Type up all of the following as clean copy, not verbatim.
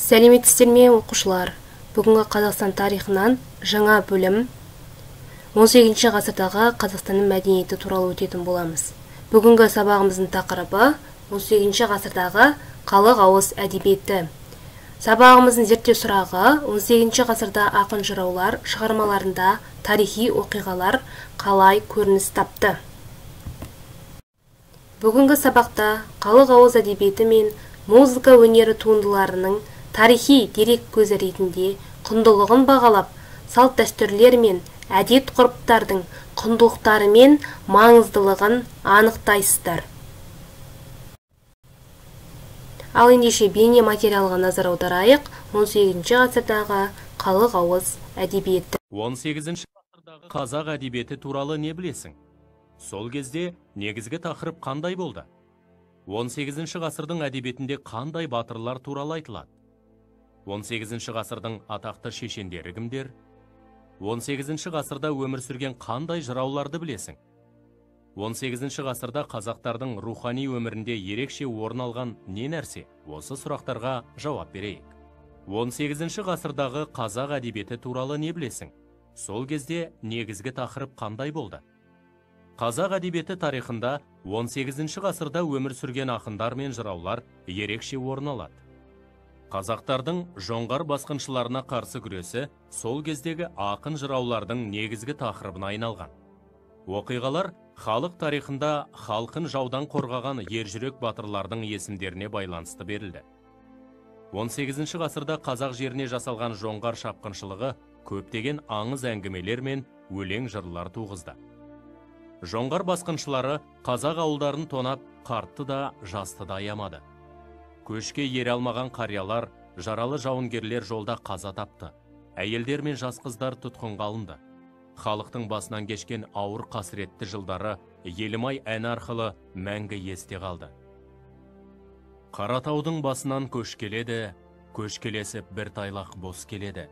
Сәлеметсіздер ме, оқушылар? Бүгінгі Қазақстан тарихынан жаңа бөлім 18 ғасырдағы Қазақстанның мәдениеті туралы өтетін боламыз. Бүгінгі сабағымыздың тақырыбы 18 ғасырдағы халық ауыз әдебиеті. Сабағымыздың зерттеу сұрағы: 18 ғасырда ақын жыраулар шығармаларында тарихи оқиғалар қалай көрініс тапты? Бүгінгі сабақта халық ауыз әдебиеті мен музыка өнері туындыларының тарихи дерек көзі ретінде құндылығын бағалап, салт-дәстүрлер мен әдет-ғұрыптардың құндылықтары мен маңыздылығын анықтайсыздар. Ал ендеше бейне материалға назар аударайық. 18 ғасырдағы халық ауыз әдебиеті. 18 ғасырдағы қазақ әдебиеті туралы не білесің? Сол кезде негізгі тақырып қандай болды? 18 ғасырдың әдебиетінде қандай батырлар туралы айтылады? 18 ғасырдың атақты шешендері кімдер? 18 ғасырда өмір сүрген қандай жырауларды білесің? 18 ғасырда қазақтардың рухани өмірінде ерекше орын алған не нәрсе? Осы сұрақтарға жауап берейік. 18 ғасырдағы қазақ әдебиеті туралы не білесің? Сол кезде негізгі тақырып қандай болды? Қазақ әдебиеті тарихында 18 ғасырда өмір сүрген ақындар мен жыраулар ерекше орын алады. Қазақтардың жоңғар басқыншыларына қарсы күресі сол кездегі ақын жыраулардың негізгі тақырыбына айналған. Оқиғалар халық тарихында халқын жаудан қорғаған ержүрек батырлардың есімдеріне байланысты берілді. 18 ғасырда қазақ жеріне жасалған жоңғар шапқыншылығы көптеген аңыз әңгімелер мен өлең жырлар туғызды. Жоңғар басқыншылары қазақ ауылдарын тонап, қартты да, жасты да аямады. Көшке ере алмаған қариялар, жаралы жауынгерлер жолда қаза тапты. Әйелдер мен жас қыздар тұтқынға алынды. Халықтың басынан кешкен ауыр қасіретті жылдары Елімай әні арқылы мәңгі есте қалды. Қаратаудың басынан көш келеді, көш келесіп бір тайлақ бос келеді.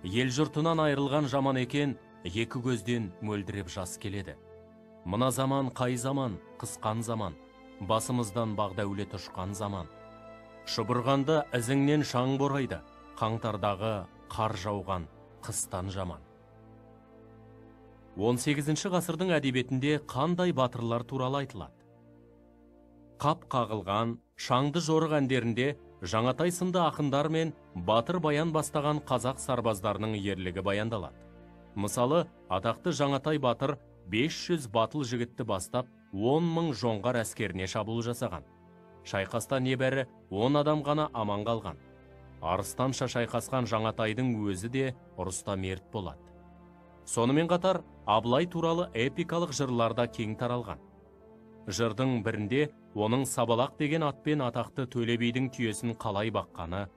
Ел жұртынан айырылған жаман екен, екі көзден мөлдіреп жас келеді. Мына заман қай заман, қысқан заман, басымыздан бағдәулет ұшқан заман. Шұбырғанда ізіңнен шаң борайды, қаңтардағы қар жауған қыстан жаман. 18 ғасырдың әдебиетінде қандай батырлар туралы айтылады? Қап қағылған, шаңды жорық әндерінде Жаңатай сынды ақындар мен батыр баян бастаған қазақ сарбаздарының ерлігі баяндалады. Мысалы, атақты Жаңатай батыр 500 батыл жігітті бастап 10 мың жоңғар әскеріне шабуыл жасаған. Шайқаста небәрі 10 адам ғана аман қалған. Арыстанша шайқасқан Жаңатайдың өзі де ұрыста мерт болады. Сонымен қатар Абылай туралы эпикалық жырлар да кең таралған. Жырдың бірінде оның Сабалақ деген атпен атақты Төле бидің түйесін қалай баққаны,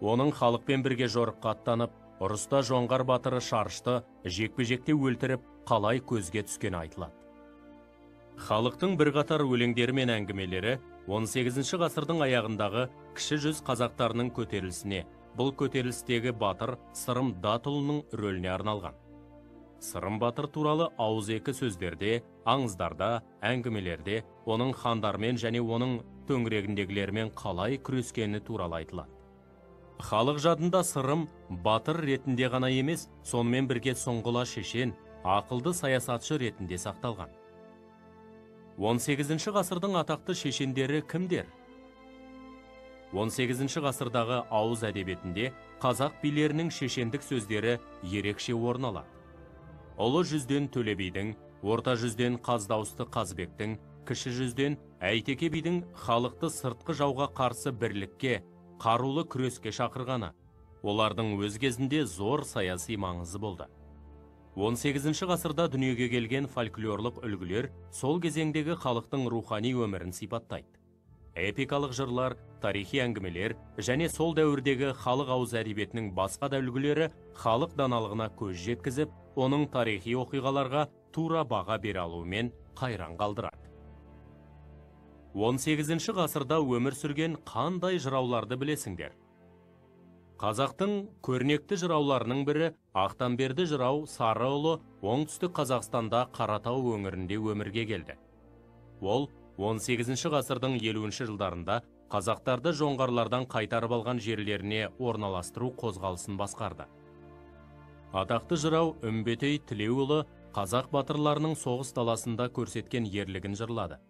оның халықпен бірге жорыққа аттанып, ұрыста жоңғар батыры Шарышты жекпе-жекте өлтіріп, қалай көзге түскені айтылады. Халықтың бірқатар өлеңдері мен әңгімелері 18 ғасырдың аяғындағы кіші жүз қазақтарының көтерілісіне, бұл көтерілістегі батыр Сырым Датұлының рөліне арналған. Сырым батыр туралы ауызекі сөздерде, аңыздарда, әңгімелерде оның хандармен және оның төңірегіндегілермен қалай күрескені туралы айтылады. Халық жадында Сырым батыр ретінде ғана емес, сонымен бірге сұңғыла шешен, ақылды саясатшы ретінде сақталған. 18 ғасырдың атақты шешендері кімдер? 18 ғасырдағы ауыз әдебиетінде қазақ билерінің шешендік сөздері ерекше орын алады. Ұлы жүзден Төле бидің, орта жүзден Қаз дауысты Қазыбектің, кіші жүзден Әйтеке бидің халықты сыртқы жауға қарсы бірлікке, қарулы күреске шақырғаны, олардың өз кезінде зор саяси маңызы болды. 18 ғасырда дүниеге келген фольклорлық үлгілер сол кезеңдегі халықтың рухани өмірін сипаттайды. Эпикалық жырлар, тарихи әңгімелер және сол дәуірдегі халық ауыз әдебиетінің басқа да үлгілері халық даналығына көз жеткізіп, оның тарихи оқиғаларға тура баға бере алуымен қайран қалдырады. 18 ғасырда өмір сүрген қандай жырауларды білесіңдер? Қазақтың көрнекті жырауларының бірі Ақтамберді жырау Сарыұлы оңтүстік Қазақстанда Қаратау өңірінде өмірге келді. Ол 18 ғасырдың 50 жылдарында Қазақтарды жоңғарлардан қайтарып алған жерлеріне орналастыру қозғалысын басқарды. Атақты жырау Үмбетей Тілеуұлы қазақ батырларының соғыс даласында көрсеткен ерлігін жырлады.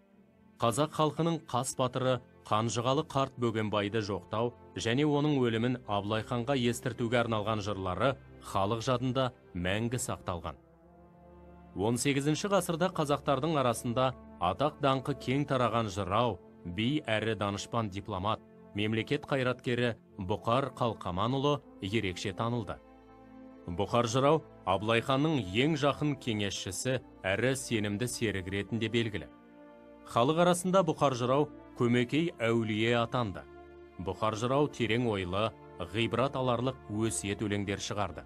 Қазақ халқының қас батыры Қанжығалы қарт Бөгенбайды жоқтау және оның өлімін Абылай ханға естіртуге арналған жырлары халық жадында мәңгі сақталған. 18 ғасырда қазақтардың арасында атақ даңқы кең тараған жырау, би әрі данышпан дипломат, мемлекет қайраткері Бұқар Қалқаманұлы ерекше танылды. Бұқар жырау Абылай ханның ең жақын кеңесшісі әрі сенімді серігі ретінде белгілі. Халық арасында Бұқар жырау Көмекей әулие атанды. Бұқар жырау терең ойлы, ғибрат аларлық өсиет өлеңдер шығарды.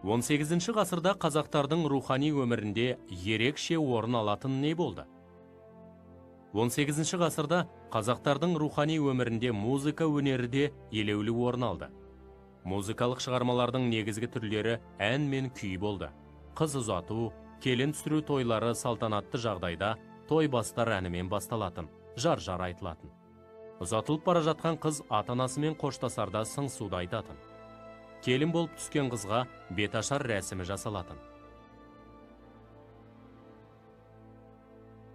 18 ғасырда қазақтардың рухани өмірінде ерекше орын алатын не болды? 18 ғасырда қазақтардың рухани өмірінде музыка өнері де елеулі орын алды. Музыкалық шығармалардың негізгі түрлері ән мен күй болды. Қыз ұзату, келін түсіру тойлары салтанатты жағдайда той бастар әнімен басталатын, жар-жар айтылатын. Ұзатылып бара жатқан қыз ата-анасымен қоштасарда сыңсуды айтатын. Келін болып түскен қызға беташар рәсімі жасалатын.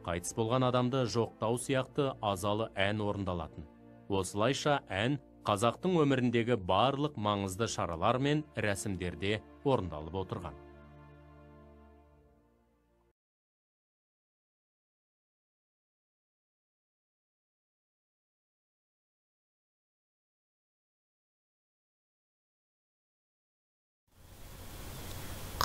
Қайтыс болған адамды жоқтау сияқты азалы ән орындалатын. Осылайша ән қазақтың өміріндегі барлық маңызды шаралар мен рәсімдерде орындалып отырған.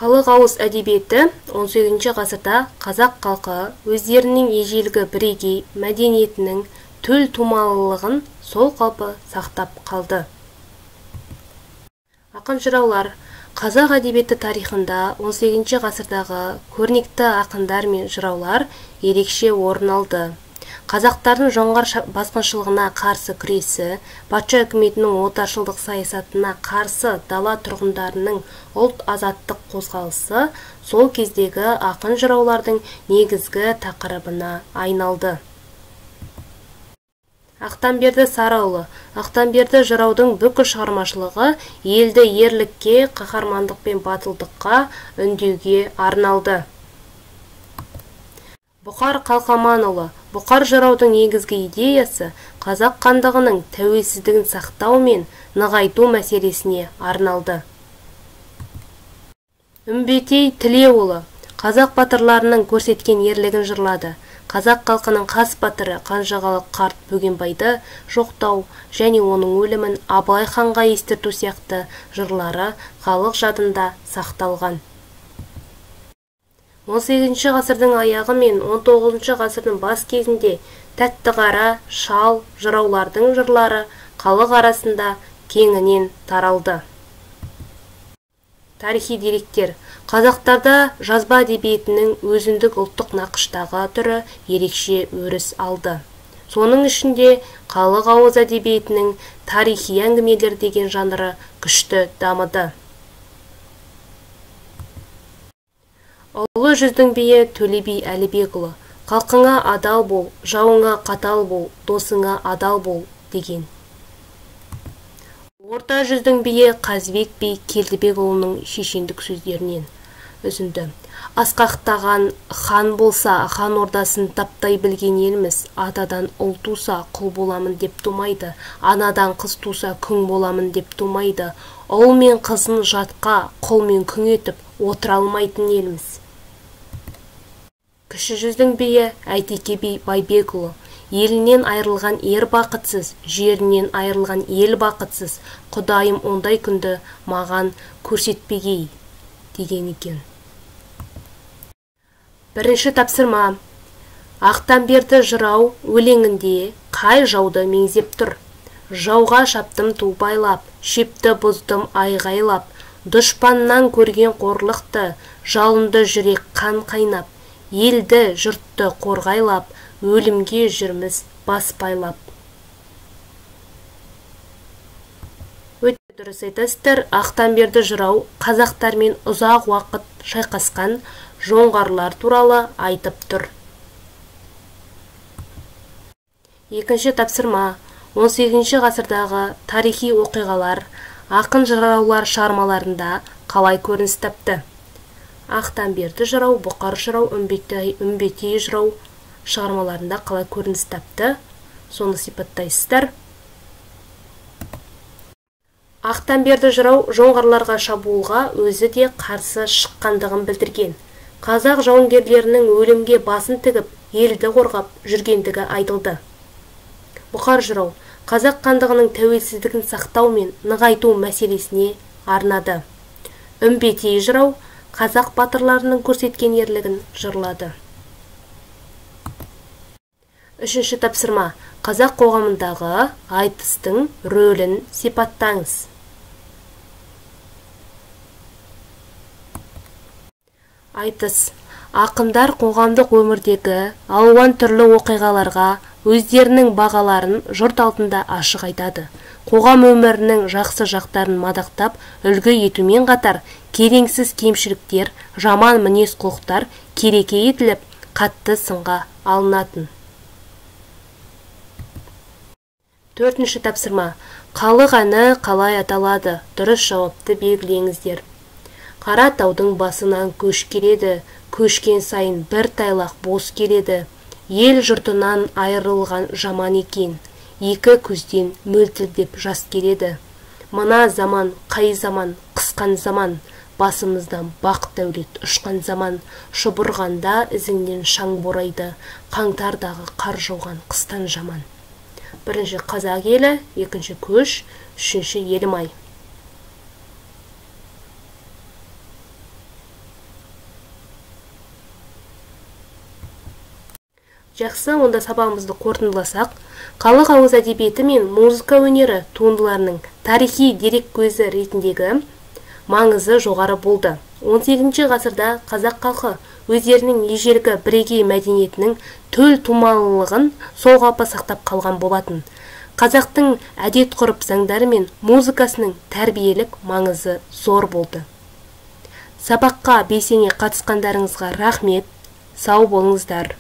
Халық ауыз әдебиеті 18 ғасырда қазақ халқы өздерінің ежелгі бірегей мәдениетінің төл тумалылығын сол қалпы сақтап қалды. Ақын жыраулар қазақ әдебиеті тарихында 18 ғасырдағы көрнекті ақындар мен жыраулар ерекше орын алды. Қазақтардың жоңғар басқыншылығына қарсы күресі, патша үкіметінің отаршылдық саясатына қарсы дала тұрғындарының ұлт азаттық қозғалысы сол кездегі ақын жыраулардың негізгі тақырыбына айналды. Ақтамберді Сарыұлы. Ақтамберді жыраудың бүкіл шығармашылығы елді ерлікке, қаһармандық пен батылдыққа үндеуге арналды. Бұқар Қалқаманұлы. Бұқар жыраудың негізгі идеясы қазақ хандығының тәуелсіздігін сақтау мен нығайту мәселесіне арналды. Үмбетей Тілеуұлы қазақ батырларының көрсеткен ерлігін жырлады. Қазақ халқының қас батыры Қанжығалы қарт Бөгенбайды жоқтау және оның өлімін Абылай ханға естірту сияқты жырлары халық жадында сақталған. 18 ғасырдың аяғы мен 19 ғасырдың бас кезінде Тәттіқара, Шал жыраулардың жырлары халық арасында кеңінен таралды. Тарихи деректер. Қазақтарда жазба әдебиетінің өзіндік ұлттық нақыштағы түрі ерекше өріс алды. Соның ішінде халық ауыз әдебиетінің тарихи әңгімелер деген жанры күшті дамыды. Ұлы жүздің биі Төле би Әлібекұлы «Халқыңа адал бол, жауыңа қатал бол, досыңа адал бол» деген. Орта жүздің биі Қазыбек би Келдібекұлының шешендік сөздерінен үзінді. Асқақтаған хан болса, хан ордасын таптай білген елміз, атадан ұл туса, құл боламын деп тумайды, анадан қыз туса, күң боламын деп тумайды, ұл мен қызын жатқа, құл мен күң етіп отыра алмайтын елміз. Кіші жүздің биі Әйтеке би Байбекұлы елінен айырылған ер бақытсыз, жерінен айырылған ел бақытсыз, Құдайым ондай күнді маған көрсетпегей деген екен. Бірінші тапсырма. Ақтамберді жырау өлеңінде қай жауды меңзеп тұр? Жауға шаптым ту байлап, шепті бұздым айғайлап, дұшпаннан көрген қорлықты, жалынды жүрек қан қайнап, елді жұртты қорғайлап, өлімге жүрміз бас байлап. Өте дұрыс айтасыздар. Ақтамберді жырау қазақтармен ұзақ уақыт шайқасқан жоңғарлар туралы айтып тұр. Екінші тапсырма. 18 ғасырдағы тарихи оқиғалар ақын жыраулар шығармаларында қалай көрініс тапты? Ақтамберді жырау, Бұқар жырау, Үмбетей жырау шығармаларында қалай көрініс тапты? Соны сипаттайсыздар. Ақтамберді жырау жоңғарларға шабуылға өзі де қарсы шыққандығын білдірген. Қазақ жауынгерлерінің өлімге басын тігіп, елді қорғап жүргендігі айтылды. Бұқар жырау қазақ хандығының тәуелсіздігін сақтау мен нығайту мәселесіне арнады. Үмбетей жырау қазақ батырларының көрсеткен ерлігін жырлады. Үшінші тапсырма. Қазақ қоғамындағы айтыстың рөлін сипаттаңыз. Айтыс. Ақындар қоғамдық өмірдегі алуан түрлі оқиғаларға өздерінің бағаларын жұрт алдында ашық айтады. Қоғам өмірінің жақсы жақтарын мадақтап, үлгі етумен қатар, келеңсіз кемшіліктер, жаман мінез-құлықтар келеке етіліп, қатты сынға алынатын. Төртінші тапсырма. Халық әні қалай аталады? Дұрыс жауапты белгілеңіздер. Қара таудың басынан көш келеді, көшкен сайын бір тайлақ бос келеді. Ел жұртынан айырылған жаман екен, екі көзден мөлтілдеп жас келеді. Мына заман, қай заман, қысқан заман, басымыздан бақ дәулет ұшқан заман, шұбырғанда ізіңнен шаң борайды, қаңтардағы қар жауған қыстан жаман. Бірінші қазақ елі, екінші көш, үшінші елімай. Жақсы, онда сабағымызды қорытындыласақ, халық ауыз әдебиеті мен музыка өнері туындыларының тарихи дерек көзі ретіндегі маңызы жоғары болды. 18 ғасырда қазақ халқы өздерінің ежелгі бірегей мәдениетінің төл тумалылығын сол қалпы сақтап қалған болатын. Қазақтың әдет-ғұрып заңдары мен музыкасының тәрбиелік маңызы зор болды. Сабаққа белсене қатысқандарыңызға рахмет. Сау болыңыздар.